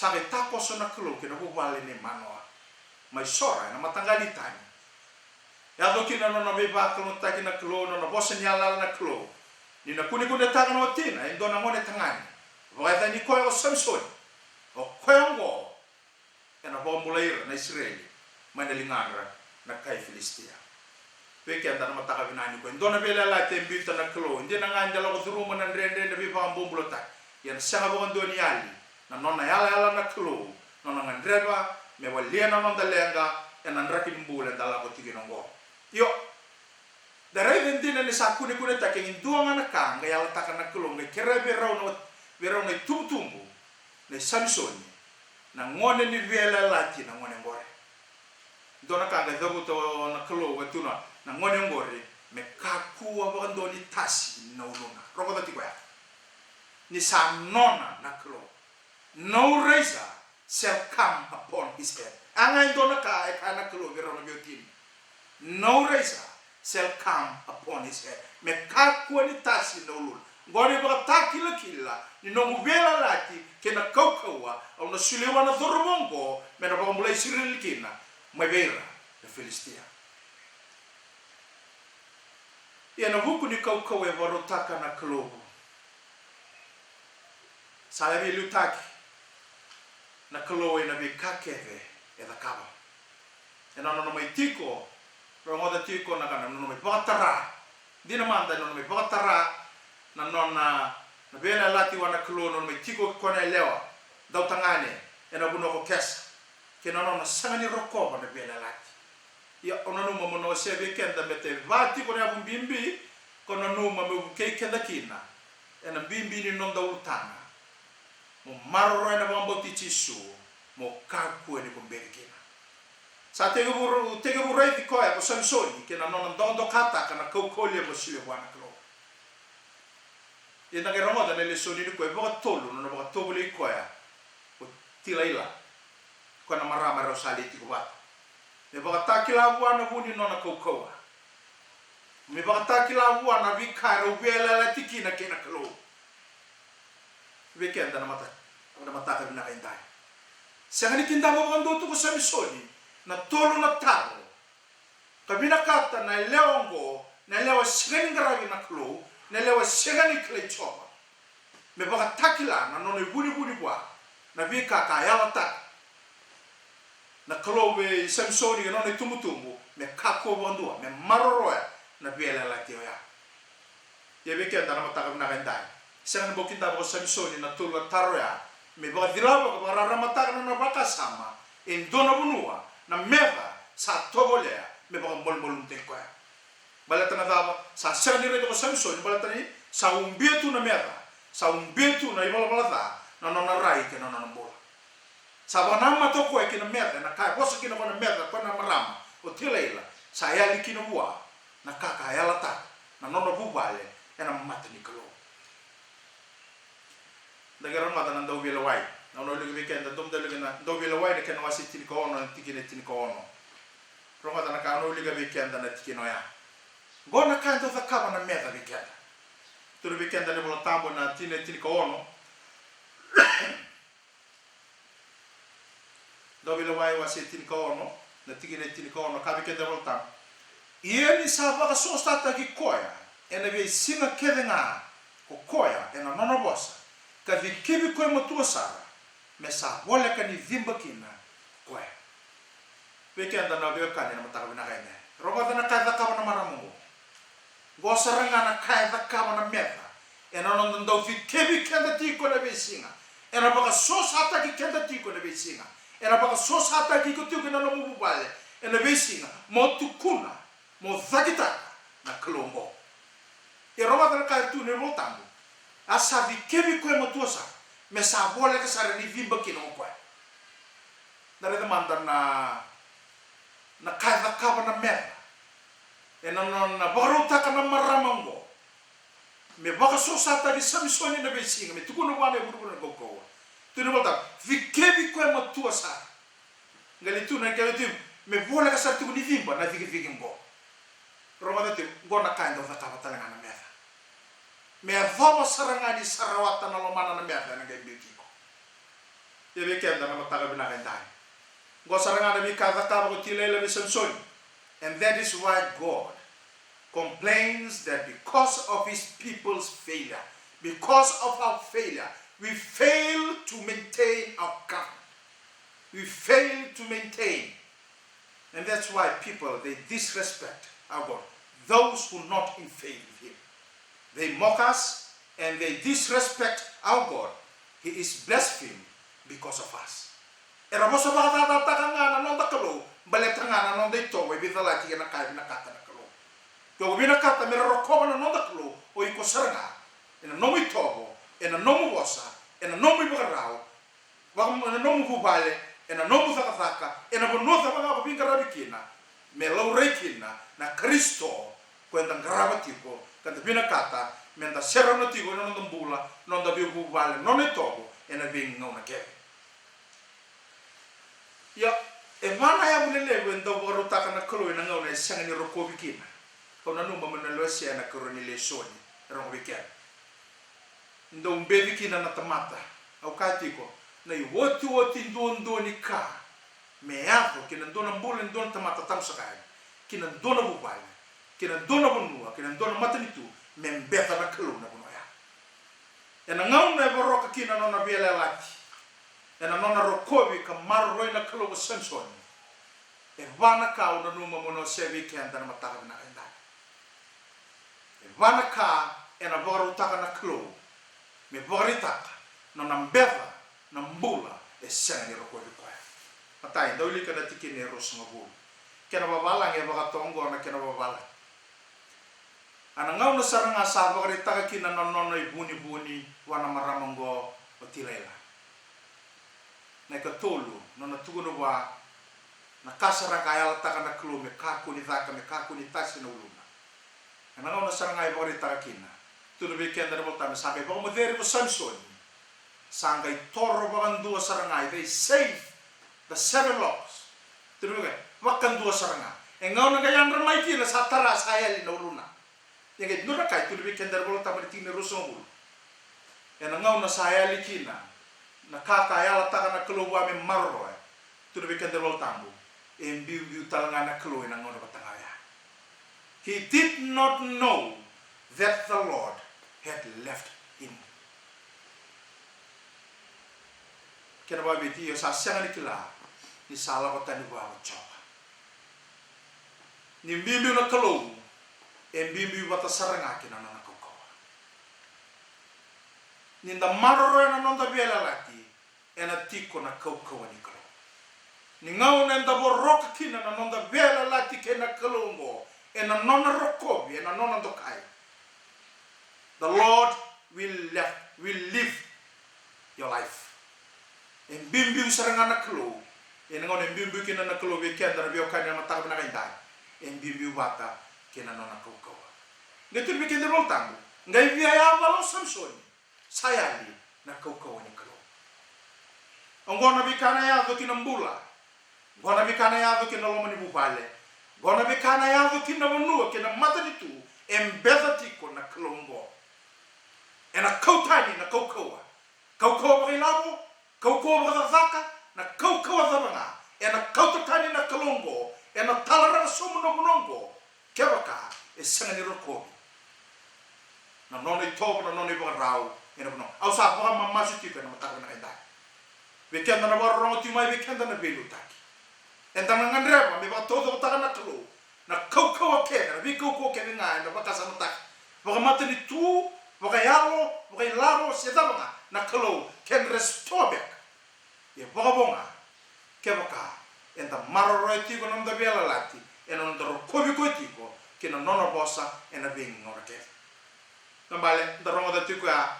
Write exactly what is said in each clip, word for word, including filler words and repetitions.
Sa qai takoso na Kalou ki na vuvale nei Manoa mai Sora, ena mataqali tani. Yaco kina na nona veivakalougatataki na Kalou, na nona vosa ni yalayala na Kalou, ni na kunekunetaka na watina e dua na gone tagane, vakayacani koya o Samisoni. O koya oqo ena vakabulai ira na Isireli mai na ligadra na kai Filisitia. Vei keda na mataka vinaka nikua, e dua na veiyalayalati e biuta na Kalou. E dina ga ni da lako curuma na dredre, na veivakabobulataki, ia na sega vakadua ni yali na nona yalayala na Kalou, nona gadreva me walia na noda leqa ena draki ni bula eda lako tiko kina oqo. Io, da raica e dina ni sa kunekunetaki e dua ga na ka, qai yalataka na Kalou, qai kerea vei rau na, vei rau na itubutubu nei Samisoni, na gone ni veiyalayalati, na gone oqori. Dua na ka qai cavuta na Kalou, qai tukuna, na gone oqori me kakua vakadua ni tasi na uluna. Rogoca tiko ya. Ni sa nona na Kalou. No razor shall come upon his head. A ga e dua na ka e kaya na Kalou vei rau na veiwatini. No razor shall come upon his head. Me kakua ni tasi na uluna. Qo na ivakatakilakila ni noqu veiyalayalati kei na kaukauwa au na solia vua na cauravou oqo me na vakabulai Isireli kina mai vei ira na Filisitia. Ia na vuku ni kaukauwa e vakarautaka na Kalou, sa yavi liutaki na Kalou ena veika kece e cakava. Ena nona mai tiko, rogoca tiko na ka, na nona mai vakatara. Dina mada, ena nona mai vakatara na nona, na veiyalayalati vua na Kalou, na nona mai tiko ko na yalewa dautagane ena vanua ko Kesa, kei na nona sega ni rokova na veiyalayalati. Ia, au nanuma mo na wasea vei keda me te va tiko na yavu bibi ko nanuma meu vukei keda kina ena bibi ni noda ulutaga. Mo maroroya na vakabauti Jisu, mo kakua ni ko beci kina. Sa tekivu, tekivu raici koya ko Samisoni kei na nona dokadokataka na kaukauwa levu a solia vua na Kalou. Ia da qai rogoca na lesoni nikua, e vakatolu na nona vakatovolei koya ko Tilaila, koya na marama rau sa lai tiko vata. Me vakatakila vua na vu ni nona kaukauwa. Me vakatakila vua na veika e rau veiyalayalati kina kei na Kalou. Vei keda na mata, na mataka vinaka edai. Sega ni kidava vakadua tu ko Samisoni na tolu na taro ka vinakata na yalewa oqo, na yalewa sega ni qaravi na Kalou, na yalewa sega ni kilai Jiova, me vakatakila na nona ivunivuni vua, na veika ka yalataka na Kalou vei Samisoni kei na nona itubutubu, me kakua vakadua me maroroya na veiyalayalati oya. Ia vei keda na mataka vinaka edai, sega ni bau kidava ko Samisoni na tolu na taro ya me vakacilava ka vakararamataka na nona vakasama e dua na vanua na meca sa tovolea me vakamalumalumutaki koya. Baleta na cava? Sa sega ni raica ko Samisoni, baleta ni sa ubia tu na meca, sa ubia tu na ivalavala ca na nona rai kei na nona bula. Sa vakanamata o koya ki na meca, na ka e vosa kina ko na meca, ko na marama o Tilaila, sa yali kina vua na ka ka yalataka na nona vuvale ena mata ni Kalou. Da qai rogoca na Dauveilailai. Na nona wilika vei keda, dou dau wilika na Dauveilailai na kena wase tinikaono, na tikina e tinikaono. Rogoca na ka nona wilika vei keda na tikina oya. Qo na ka e dau cakava na meca vei keda. Tukuna vei keda na iVolatabu na tikina e tinikaono. Dauveilailai wase tinikaono, na tikina e tinikaono, kaya vei keda na iVolatabu: Ia ni sa vakasosataki koya ena veisiga kece ga ko koya ena nona vosa, ka cikevi koya matua sara, me sa voleka ni ciba kina ko koya. Vei keda na veiwekani ena mataka vinaka edai, rogoca na ka e cakava na marama oqo. Qo sara ga na ka e cakava na meca ena noda dau cikevi keda tiko ena veisiga, ena vakasosataki keda tiko ena veisiga, ena vakasosataki iko tiko ena nomu vuvale ena veisiga, mo tukuna, mo cakitaka na Kalou oqo. Ia rogoca na ka e tukuna na iVolatabu: A sa cikevi koya matua sara, me sa voleka sara ni ciba kina ko koya. Da raica mada na, na ka e cakava na meca ena nona vakarautaka na marama oqo me vakasosataki Samisoni ena veisiga, me tukuna vua na ivurevure ni kaukauwa. Tukuna na iVolatabu: Cikevi koya matua sara. Qai lai tukuna na kena itubutubu me voleka sara tiko ni ciba na cikecike oqo. Rogoca tiko, qo na ka e dau cakava tale ga na meca. Me yacova sara ga ni sa rawata na lomana na meca, ena qai biuti iko. Ia vei keda na mataka vinaka edai, qo sara ga na veika e cakava ko Tilaila vei Samisoni. And that is why God complains that because of his people's failure, because of our failure, we fail to maintain our covenant. We fail to maintain. And that's why people, they disrespect our God. Those who not in faith with him, they mock us and they disrespect our God. He is blasphemed because of us. Era vosa vakacacataka ga na noda Kalou baleta ga na noda itovo e veicalati kei na ka e vinakata na Kalou. Ke o vinakata me ra rokova na noda Kalou, o iko sara ga, ena nomu itovo, ena nomu vosa, ena nomu ivakarau, vaka ena nomu vuvale, ena nomu cakacaka, ena vanua cava ga ko veiqaravi kina, me laurai kina na Karisito ko eda qarava tiko, ka da vinakata me da serauna tiko ena noda bula, noda veivuvale, nona itovo ena veigauna kece. Ia, e va na yavu lelevu e dau vakarautaka na Kalou ena gauna e sega ni rokovi kina. Kau nanuma meu na lewesea ena ikarua ni lesoni e rogo vei keda. Dau beci kina na tamata. Au kaya tiko, na iotioti duadua ni ka me yaco ki na dua na bula ni dua na tamata tamusaka yani, ki na dua na vuvale, ki na dua na vanua, ki na dua na matanitu, me beca na Kalou na vanua ya. Ena gauna e voroka kina na nona veiyalayalati, ena nona rokovi ka maroroi na Kalou ko Samisoni, e va na ka au nanuma meu na wasea vei keda na mataka vinaka edai. E va na ka ena vakarautaka na Kalou me vakaraitaka na nona beca na bula e sega ni rokovi koya. Matai, dau wilika na tikina e ruasagavulu. Kena vavalagi e vakatoka oqo na kena vavalagi. A na gauna sara ga sa vakaraitaka kina na nona ivunivuni vua na marama oqo o Tilaila. Na ikatolu, nona tukuna vua na ka sara ga e yalataka na Kalou me kakua ni caka, me kakua ni tasi na uluna. A na gauna sara ga e vakaraitaka kina, tukuna vei keda na iVolatabu sa qai vakamoceri ko Samisoni. Sa qai toro vakadua sara ga, they save the seven locks. Tukuna vei keda, vakadua sara ga. E gauna qai yadra mai kina sa tara, sa yali na uluna. Ia qai dua na ka e tukuna vei keda na iVolatabu ena tikina e ruasagavulu. Ena gauna sa yali kina na ka ka yalataka na Kalou vua me maroroya, tukuna vei keda na iVolatabu, e biubiu tale ga na Kalou ena gauna vata ga oya. He did not know that the Lord had left him. Kena vakaviti, io sa sega ni kila ni sa lako tani vua ko Jiova. Ni biubiu na Kalou, e biubiu vata sara ga kei na nona kaukauwa. Ni da maroroya na noda veiyalayalati, ena tiko na kaukauwa ni Kalou. Ni gauna eda voroka kina na noda veiyalayalati kei na Kalou oqo, ena nona rokovi, ena nona dokai. The Lord will left, will live your life. E biubiu sara ga na Kalou. Ena gauna e biubiu kina na Kalou vei keda na veiwekani ena mataka vinaka edai, e biubiu vata kei na nona kaukauwa. Qai tukuna vei keda na iVolatabu, qai via yavala o Samisoni, sa yali na kaukauwa ni Kalou. Oqo na veika na yaco ki na bula. Oqo na veika na yaco ki na loma ni vuvale. Oqo na veika na yaco ki na vanua, ki na matanitu, e beca tiko na Kalou oqo. Ena kau tani na kaukauwa. Kaukauwa vakailavo, kaukauwa vakacakacaka, na kaukauwa cava ga. Ena kauta tani na Kalou oqo, ena talaraka sobu na vanua oqo. Kevaka e sega ni rokovi na nona itovo, na nona ivakarau ena vanua. Au sa vakamamasu tiko ena mataka vinaka edai vei keda na vakarorogo tiko mai, vei keda na veiliutaki. Eda na gadreva me vakataucokotaka na Kalou na kaukauwa kece, na veikaukauwa kece ga eda vakasamataka, vakamatanitu, vakayalo, vakailavo, se cava ga, na Kalou can restore back. Ia vakavo ga kevaka eda maroroya tiko na noda veiyalayalati ena noda rokovi koya tiko kei na nona vosa ena veigauna kece. Na bale da rogoca tiko ya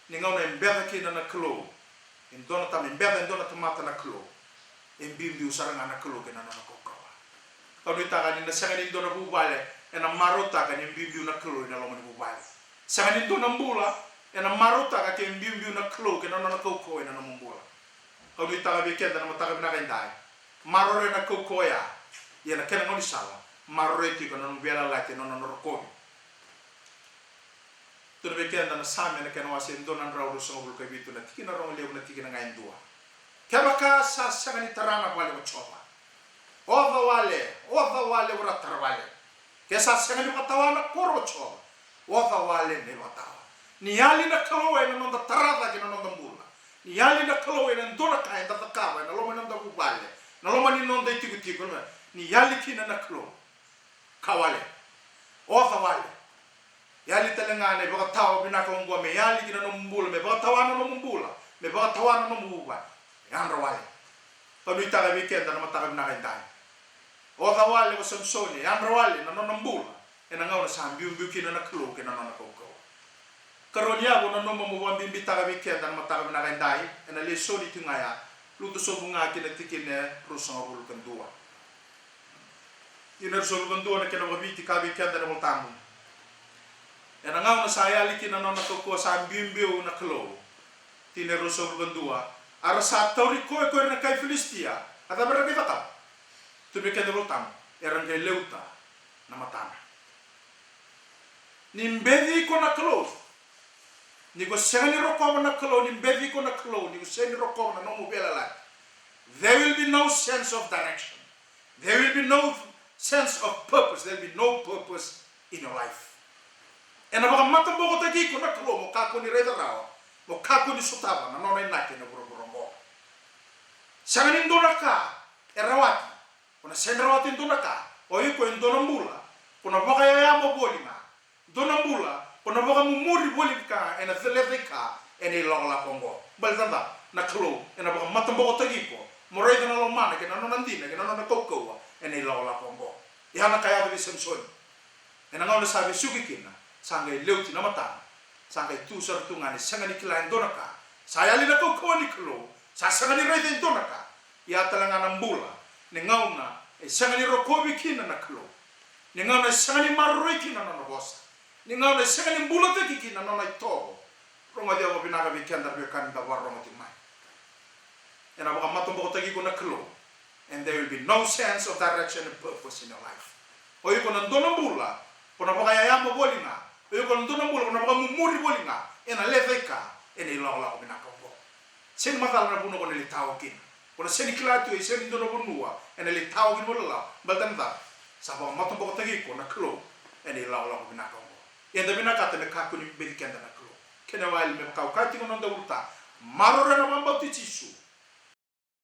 ni gauna e beca kina na Kalou e dua na tama, e beca e dua na tamata na Kalou, e biubiu sara ga na Kalou kei na nona kaukauwa. Kau nuitaka ni na sega ni dua na vuvale ena marautaka ni biubiu na Kalou ena loma ni vuvale. Sega ni dua na bula ena marautaka ke biubiu na Kalou kei na nona kaukauwa ena nomu bula. Kau nuitaka vei keda na mataka vinaka edai, maroroya na kaukauwa oya. Ia na kena gaunisala, maroroya tiko na nomu veiyalayalati, na nona rokovi. Tukuna vei keda na Same na kena wase e dua na drau ruasagavulu ka vitu, na tikina rogo levu, na tikina ga e dua. Kevaka sa sega ni tara na vale ko Jiova, oca wale, oca wale, vura tara vale. Ke sa sega ni vakatawa na koro ko Jiova, oca wale na ivakatawa. Ni yali na Kalou ena noda tara cake na noda bula. Ni yali na Kalou ena dua na ka eda cakava ena loma ni noda vuvale, na loma ni noda itikotiko, ni yali kina na Kalou. Ka wale. Oca wale. Yali tale ga na ivakatawa vinaka oqo me yali ki na nomu bula, me vakatawa na nomu bula, me vakatawa na nomu vuvale. Yadra wale. Ka nuitaka vei keda na mataka vinaka edai. Oca wale ko Samisoni, yadra wale na nona bula ena gauna sa biubiu kina na Kalou kei na nona kaukauwa. Karua ni yavu au nanuma meu vakabibitaka vei keda na mataka vinaka edai, ena lesoni tu ga ya, lutu sobu ga ki na tikina e ruasagavulu ka dua. Tikina e ruasagavulu ka dua na kena vakaviti, kaya vei keda na iVolatabu: Ena gauna sa yali kina na nona kaukauwa, sa biubiu na Kalou. Tikina e ruasagavulu ka dua: A ra sa tauri koya ko ira na kai Filisitia, a cava era qai cakava? Tukuna vei keda na iVolatabu, era qai leuta na matana. Ni beci iko na Kalou, ni ko sega ni rokova na Kalou, ni beci iko na Kalou, ni ko sega ni rokova na nomu veiyalayalati, there will be no sense of direction. There will be no sense of purpose. There will be no purpose in your life. Ena vakamatabokotaki iko na Kalou mo kakua ni raica rawa, mo kakua ni sotava na nona inaki ena vuravura oqo. Sega ni dua na ka e rawati. Ko na sega ni rawati e dua na ka. O iko e dua na bula ko na vakayayamo voli ga. Dua na bula ko na vakamumuri voli ga ena lecaika ena ilakolako oqo. Baleta na cava? Na Kalou ena vakamatabokotaki iko mo raica na lomana kei na nona dina kei na nona kaukauwa ena ilakolako oqo. Ia na ka yaco vei Samisoni. Ena gauna sa vesuki kina, sa qai leuti na matana. Sa qai tu sara tu ga ni sega ni kila e dua na ka. Sa yali na kaukauwa ni Kalou, sa sega ni raica e dua na ka. Ia tale ga na bula, ni gauna e sega ni rokovi kina na Kalou, ni gauna e sega ni maroroi kina na nona vosa, ni gauna e sega ni bulataki kina na nona itovo. Rogoci au vakavinaka vei keda na veiwekani da vakarorogo tiko mai. Ena vakamatabokotaki iko na Kalou, and there will be no sense of direction and purpose in your life. O iko na dua na bula ko na vakayayamo voli ga. O iko na dua na bula ko na vakamumuri voli ga ena lecaika ena ilakolako vinaka oqo. Sega ni macala na vanua ko na lai tawa kina. Ko na sega ni kila tu e sega ni dua na vanua ena lai tawa kina mo lala. Baleta na cava? Sa vakamatabokotaki iko na Kalou ena ilakolako vinaka oqo. Eda vinakata me kakua ni beci keda na Kalou. Kena iwali, me vaka au kaya tiko na noda ulutaga, maroroya na vakabauti Jisu.